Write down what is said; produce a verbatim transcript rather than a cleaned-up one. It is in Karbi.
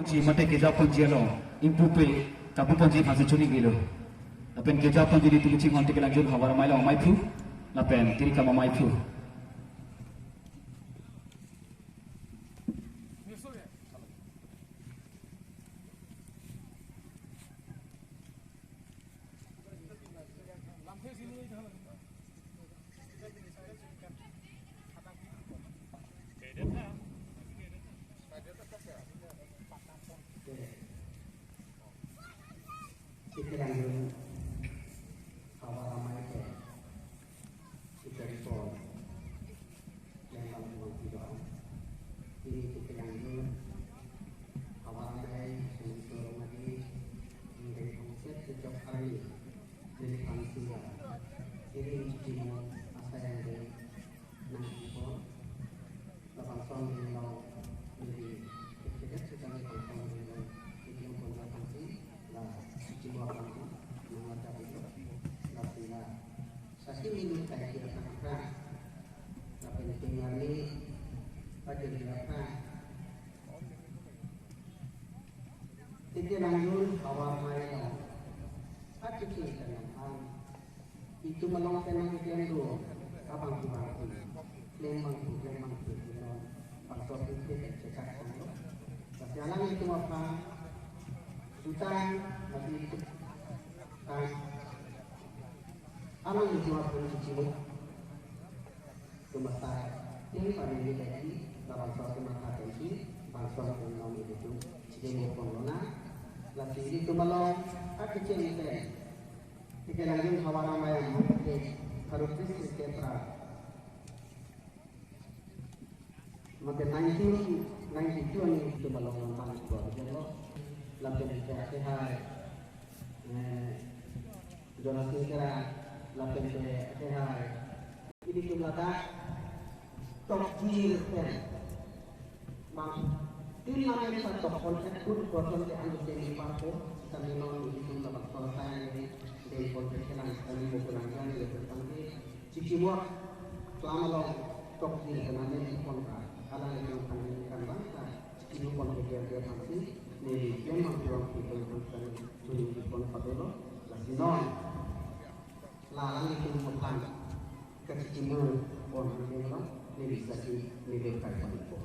Chi mate kejaponji along ingpupe kapuponji aphansi choningri lo. Lapen kejaponji nelitum chinghon Tekelangjun Havar Amei along amaiphu lapen Tirikam amaiphu. Tekelangjun Havar Amei ke, Tekelangjun Lembang Bang Tidak, ini Tekelangjun Havar Amei, Sumsur Madi, Indeng Hongset, Sejok Arni, Lili Pangsia, ini Cimo Asai Yang Dei, Nang Ipon, Labangson Dei Long, Lili Kekedet Sekali Bangson Dei Long, Cimo Pon Pangsi, La Cimo Pangsi, Nang Lata Dei Long, La Sila, Sasi Milu Kai Kira Tangkra, Lapen Pingarni, Pajir Dilapa, Tekelangjun Havar Amei along, Pajir Dilapa, Itum along penang iklem do, abang kurang pun. Klem mangpu, klem mangpu, klem mangpu, bangso pun pun, cekak pun. Tapi alang itum apa, jutang, tapi itum, ah, alang itum apa, cuci. Tumasa, tim pamili lagi, la bangso tumasa pensi, bangso tumasa itum, cikin bopon lona, lagi itum along, akicin itum. Tekelangjun Havar Amei among ke harus district ke pra. Maka nineteen ninety-two ani itum along Manik Bor jalo. Lapen ke akhir hai, eh, Jonas Singkera, lapen ke akhir hai. Ilitum ladak tokjir pen. Bang, tin namen sa tok kon et pun koson ke anu teni parko, sita menon ilitum labak kor saya ini, dei kon ke kelang, kami mau kelang jang, ya, tentang di, cici muak, selama long, tokjir pen namen kon ka, alang yang kami kan bangsa, cici muak kon ke dia, dia pasti, neli, dia mang tuang kita yang kami, tuni di kon patelo, la si non. La alanglitum aphan kachechini pon abang, neli sasi neli kai pon po.